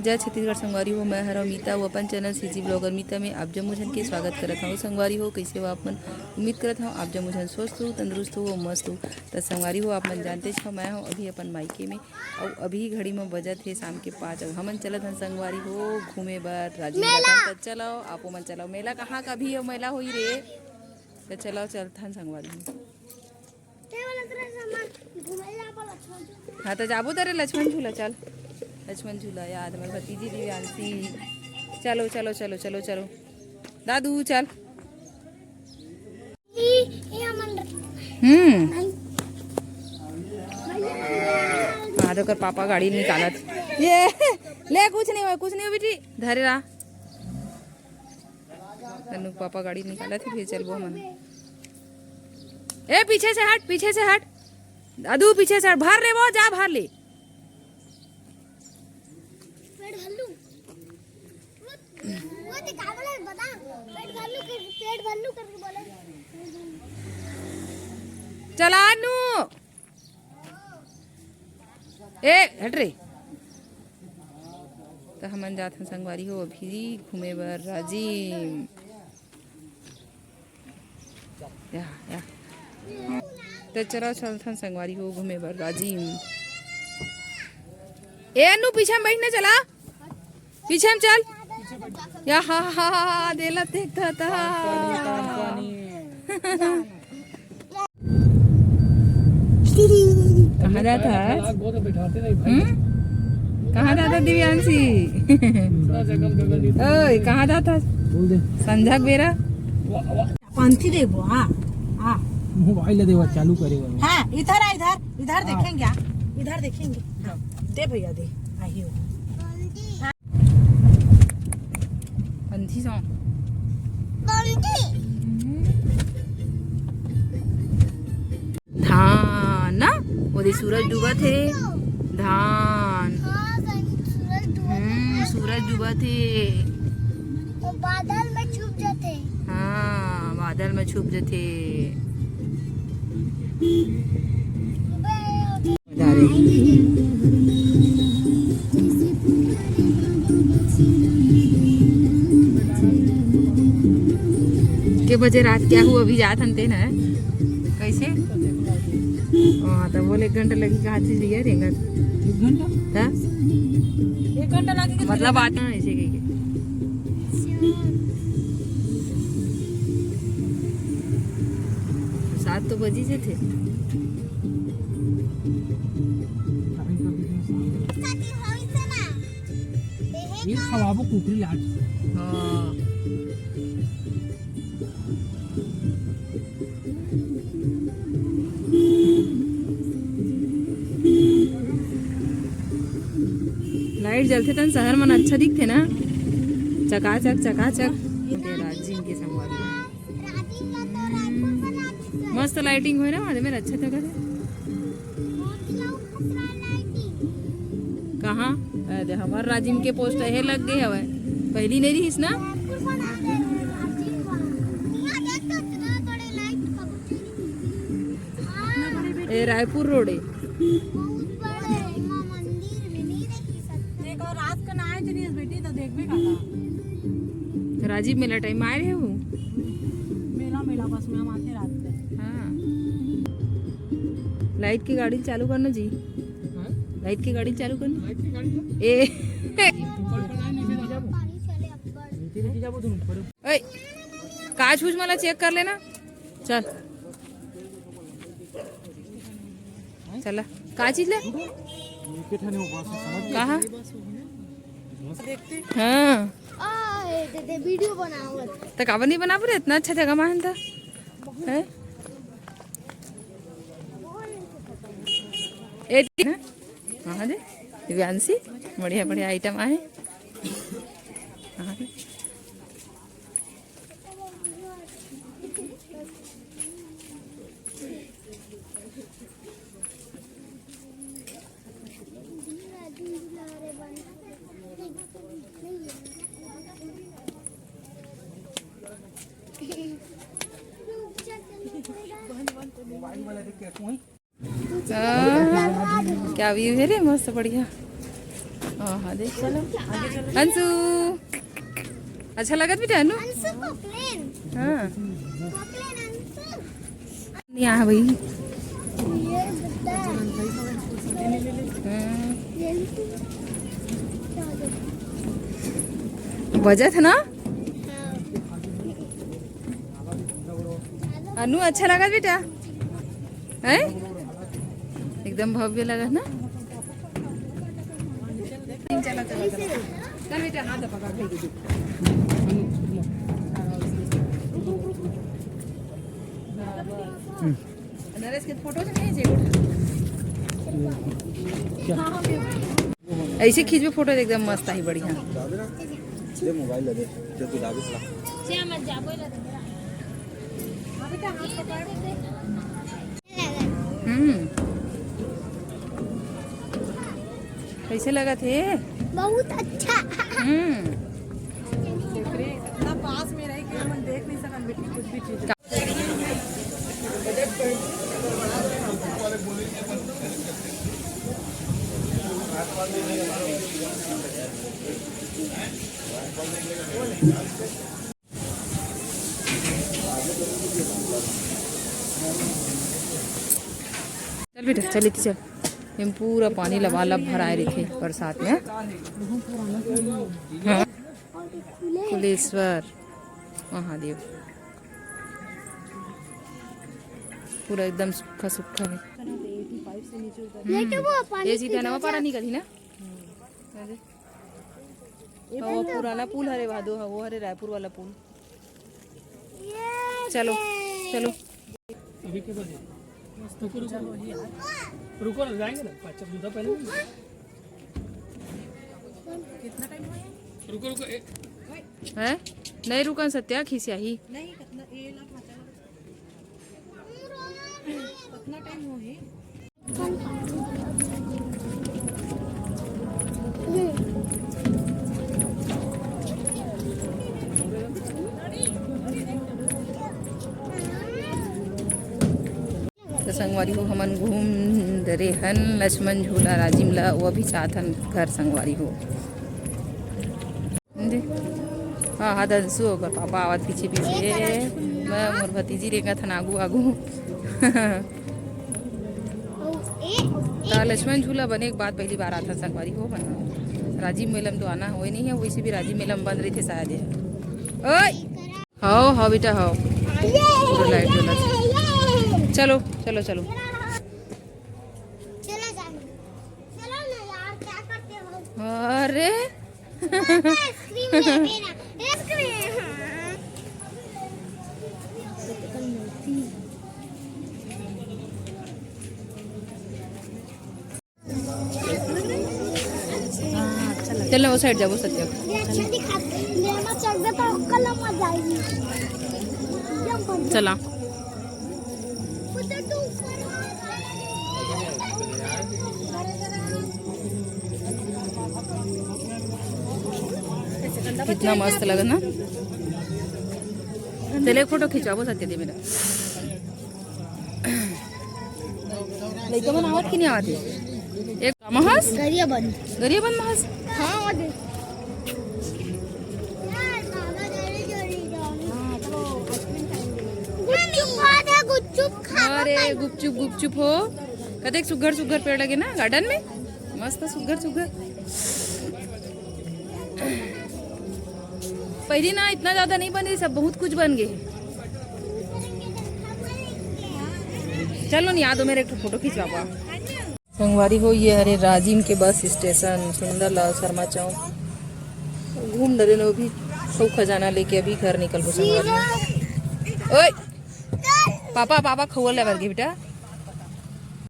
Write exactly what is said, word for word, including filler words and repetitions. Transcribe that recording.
जय छत्तीसगढ़ संगवारी हो, मैं हरव मीता, वो अपन चैनल सीजी ब्लॉगर मीता में आप जम्मो झन के स्वागत करत हूँ। संगवारी हो, कैसे हो आप मन? उम्मीद करत हूँ आप जम्मो झन स्वस्थ हो, तंदुरुस्त हो, मस्त हो। त संगवारी हो, आप मन जानते हो, मैं हूँ अभी अपन मायके में, अउ अभी घड़ी में बजत हे शाम के पाँच। अब हमन चलत हन संगवारी हो घूमे बर राजिम मेला। त चलो, आपो मन चलो। मेला कहाँ का भी हो, मेला होई रे। त चलो, चलत हन संगवारी हो। हाँ, त जाबो तरे लक्ष्मण झूला, चल। लक्ष्मण झूला याद, हमर भतीजी दिव्यांशी। चलो, चलो, चलो, चलो, चलो। दादू, चल। हम्म। हाँ, तो कर पापा गाड़ी निकालत। ये, ले, कुछ नहीं हुआ, कुछ नहीं हुआ बेटी, धरे रहा। तन्नू के पापा गाड़ी निकालत हे, फिर चलबो हमन। ए, पीछे से हट, पीछे से हट। दादू, पीछे से हट, भर ले वो, जा भर ले। पेट भल्लू। वो, वो दिखा बोले, बता। पेट भल्लू कर, पेट भल्लू करके बोले। चला नू। ए, हट रे। त हमन जाथन संगवारी हो अभी घूमे बर राजिम। या, या। त चलो चलथन संगवारी हो घूमे बर राजिम। ए अनु, पीछे में बैठने चला। पीछे में चल। या, हा, हा, हा, हा, देला देखता था। कहाँ जाता है? हम्म? कहाँ जाता दिव्यांशी? ओए, कहाँ जाता? बोल दे। संझा के बेरा? पंथी देबो, हाँ, हाँ। मोबाइल देवा चालू करे वाला। हाँ, इधर आ, इधर, इधर हाँ। देखेंगे, आ, इधर देखेंगे। हाँ, दे भैया, दे, आई हो। पंथी सॉन्ग। धान ना, ओदे सूरज डूबत हे। धान। हाँ, सूरज डूबत हे। हम्म, सूरज डूबत हे। वो बादल में छुप जाते। हाँ, बादल में छुप जाते। के बजे रात क्या हुआ, अभी जात हन तेन है। कैसे? हाँ, तो बोले एक घंटा लगी, कहाँ चीज लिया रेंगा? एक घंटा? हाँ? एक घंटा लगी कि मतलब आते हैं ऐसे कह के। सात तो बजी जे थे। ये खवाबो कुकरी लाट। हाँ। लाइट जलथे तन शहर मन अच्छा दिखथे ना, चकाचक, चकाचक। ये राजिम के संगवारी। मस्त लाइटिंग होय ना, आदमी अच्छा जगह है। कहाँ? अरे, हमर राजिम के पोस्टर हे लग गए हवय, पहली नहीं रहिस ना। ए, रायपुर रोड है। देख, और रात का ना आए जनी बेटी, तो देखबे काला। राजिम मेला टाइम आए रहे हो? मेला, मेला बस में हम आते रात में। हाँ। लाइट की गाड़ी चालू करना जी। हाँ? लाइट की गाड़ी चालू करना। लाइट की गाड़ी तो ए। ऊपर पर आए, नीचे ले जाबो। नीचे लेके जाबो तुम ऊपर। ओए, काच उच मला चेक कर लेना। चल। चला। का चीज ले? कहाँ? हाँ। आ, ए, दे, दे, वीडियो बनावत। त काबर नहीं बना पूरे? इतना अच्छा जगह मान था। हैं? ए, ठीक है। हाँ दे। दिव्यांशी, बढ़िया, बढ़िया आइटम आए। हाँ दे। आ, क्या व्यू है रे, मस्त बढ़िया। हाँ, हाँ, देख, चलो। अंशु, अच्छा लगत बेटा, अनु? अंशु को प्लेन। हाँ। को प्लेन अंशु। यहाँ भाई। ये बेटा। हाँ। ये भी। बजत हे ना? हाँ। अनु, अच्छा लगत बेटा? हैं? एकदम भव्य लगत ना? चल बेटा, हाथ पकड़ के। नरेश के फोटो से नहीं जे। ऐसे खींचबे फोटो, एकदम मस्त आही, बढ़िया। दे मोबाइल दे, जो तू दाबी चला। हम्म। कैसे लगत हे? बहुत अच्छा। हम्म। इतना पास में रह के हम देख नहीं सकन बेटी कुछ भी चीज। चल बेटा, चल इति चल। एम पूरा पानी लबालब भराए रहिथे बरसात में। हाँ। कुलेश्वर महादेव। पूरा एकदम सूखा सूखा हे। ये तो वो पानी ये सीधा नवा पारा निकलही ना। अरे। ये वो पुराना पुल हरे भादो ह, वो हरे रायपुर वाला पुल। ये चलो, ये। चलो। अभी के बजे? रुको, रुको, रुको ना, जाएंगे ना, पाँच, दस मिनट पहले। कितना टाइम हुआ है? रुको, रुको, ए। हैं? नहीं रुकन सत्या, खिसियाही। नहीं, कितना, ये ला, पाँच। कितना टाइम हो हे? तो संगवारी हो, हमन घूम डरे हन लक्ष्मण झूला राजिम ला, वो भी चाहत हन घर संगवारी हो। दे। हाँ, हाँ, दंसु ओकर पापा आवत पीछे पीछे। मैं मोर भतीजी रेंगत हन आगू आगू। त लक्ष्मण झूला बने के बाद पहली बार आथन संगवारी हो बना। राजीव मेला म तो आना होए नहीं है, वैसे भी राजीव मेला म बंद रहिथे शायद ये। ओए! हव, हव बेटा, हव। ये! पूरा लाइट जलत हे। ये! चलो, चलो, चलो। चलो जाएंगे। चलो ना यार, क्या करते हो? अरे। पापा, आइसक्रीम ले मेरा। आइसक्रीम। चल ना, वो साइड जाबो, सत्या। ये अच्छा दिखा। मेरा चल गया तो कल मजा आएगी। चला। कितना मस्त लगा ना। चल, एक फोटो खिंचवाबो सत्य दे मेरा। लइका मन आवत कि नहीं आवत हे? एक महस? गरियाबंद। गरियाबंद महस? हाँ, आवत हे। गुपचुप खा दे, गुपचुप खा। अरे, गुपचुप, गुपचुप हो। कतेक सुग्घर, सुग्घर पेड़ लगे ना गार्डन में। मस्त सुग्घर, सुग्घर। पहली ना इतना ज्यादा नहीं बन रही, सब बहुत कुछ बन गए। चलो नहीं, याद हो मेरे एक ठो फोटो खिंचवा। संगवारी हो, ये हरे राजिम के बस स्टेशन, सुंदरलाल शर्मा चौक। घूम डरे न, अभी सौ खजाना लेके अभी घर निकलबो संगवारी हो। ओए, पापा, पापा खौआ ले बर गे बेटा।